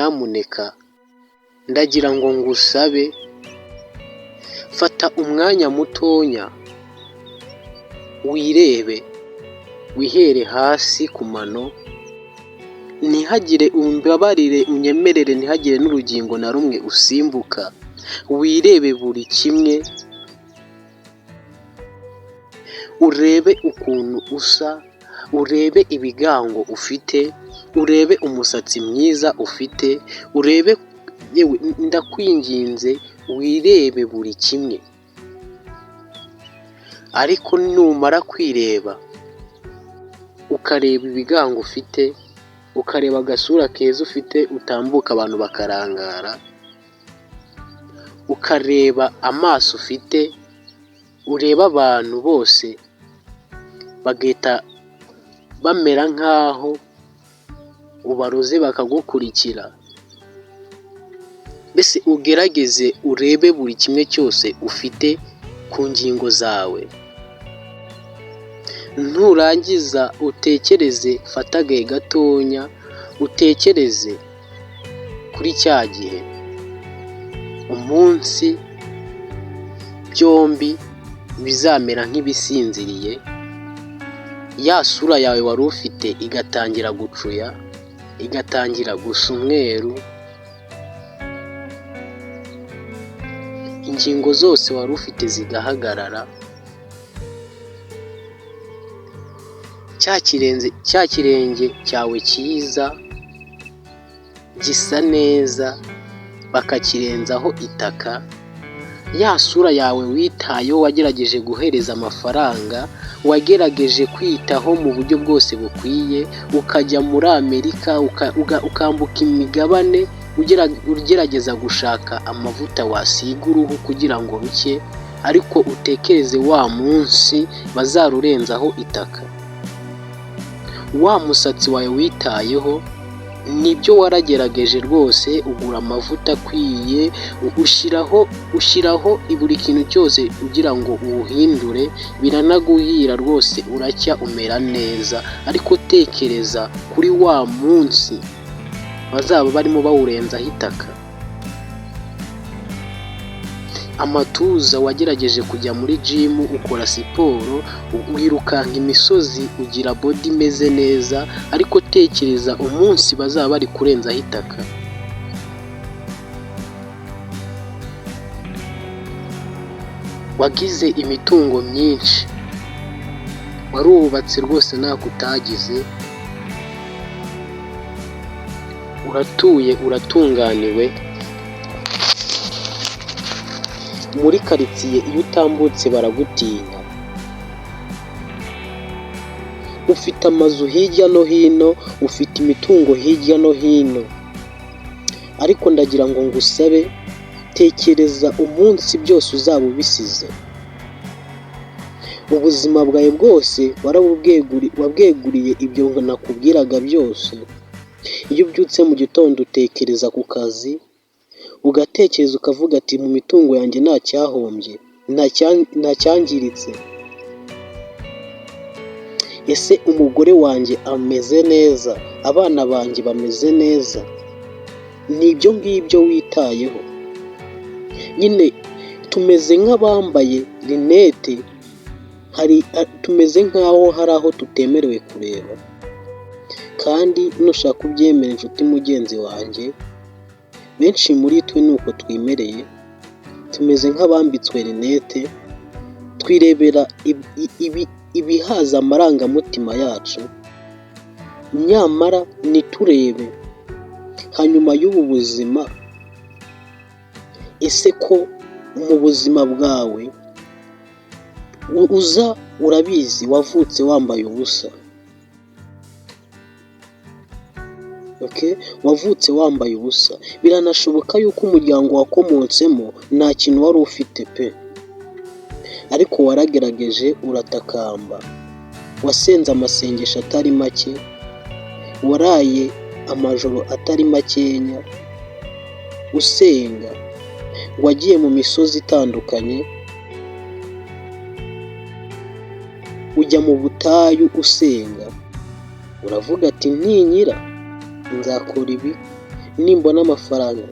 Nyamuneka ndagira ngo ngusabe, fata umwanya mutonya wirebe, wihere hasi ku mano, ntihagire, umbabarire unyemerere, ntihagire n'urugingo na rumwe usimbuka, wirebe buri kimwe, urebe ukuntu usa, urebe ibigango ufite, urebe umusatsi mwiza ufite, urebe, yewe ndakwinginze wirebe buri kimwe. Ariko numara kwireba ukareba ibigango ufite, ukareba agasura keza ufite utambuka abantu bakarangara, ukareba amaso ufite, ureba abantu bose bagahita bamera nk'aho ubaroze bakagukurikira, mbese ugerageze urebe buri kimwe cyose ufite ku ngingo zawe, nurangiza utekereze, fata agahe gatonya utekereze kuri cya gihe, umunsi byombi bizamera nk'ibisinziriye, ya sura yawe wari ufite igatangira gucuya, igatangira gusa umweru, ingingo zose wari ufite zigahagarara, cya kirenge cyawe cyiza gisa neza bakakirenzaho itaka, ya sura yawe witayeho wagerageje guhereza amafaranga, wagerageje kwitaho mu buryo bwose bukwiye, ukajya muri Amerika, ukambuka imigabane ugerageza gushaka amavuta wasiga uruhu kugira ngo rucye, ariko utekereze wa munsi bazarurenzaho itaka, wa musatsi wawe witayeho, nibyo waragerageje rwose ugura amavuta akwiye, ushyiraho buri kintu cyose ugira ngo uwuhindure, biranaguhira rwose uracya umera neza, ariko tekereza kuri wa munsi bazaba barimo bawurenzaho itaka, amatuza wagerageje kujya muri jimu ukora siporo, wirukanka imisozi ugira body imeze neza, ariko tekereza umunsi bazaba bari kurenzaho itaka. Wagize imitungo myinshi, warubatse rwose ntako utagize, uratuye uratunganiwe, muri karitsiye iyo utambutse baragutinya, ufite amazu hirya no hino, ufite imitungo hirya no hino, ariko ndagira ngo ngusabe, tekereza umunsi byose uzaba ubisize, ubuzima bwawe bwose wabweguriye ibyo nakubwiraga byose, iyo ubyutse mu gitondo utekereza ku kazi, ugatekereza ukavuga ati mu mitungo yanjye nta cyahombye, nta cyangiritse, ese umugore wanjye ameze neza, abana banjye bameze neza, ni ibyo ngibyo witayeho, nyine tumeze nk'abambaye rinete, hari tumeze nk'aho hari aho tutemerewe kureba, kandi nushaka ubyemera inshuti mugenzi wanjye, benshi muri twe ni uko twimereye, tumeze nk'abambitswe rinete, twirebera ibihaza amarangamutima yacu, nyamara ntiturebe hanyuma y'ubu buzima, ese ko mu buzima bwawe uza urabizi wavutse wambaye ubusa, wavutse wambaye ubusa, biranashoboka yuko umuryango wakomotsemo nta kintu wari ufite pe, ariko waragerageje uratakamba, wasenze amasengesho atari make, waraye amajoro atari makenya usenga, wagiye mu misozi itandukanye, ujya mu butayu usenga, uravuga ati ntinkira nzakora ibi, Nimbona amafaranga.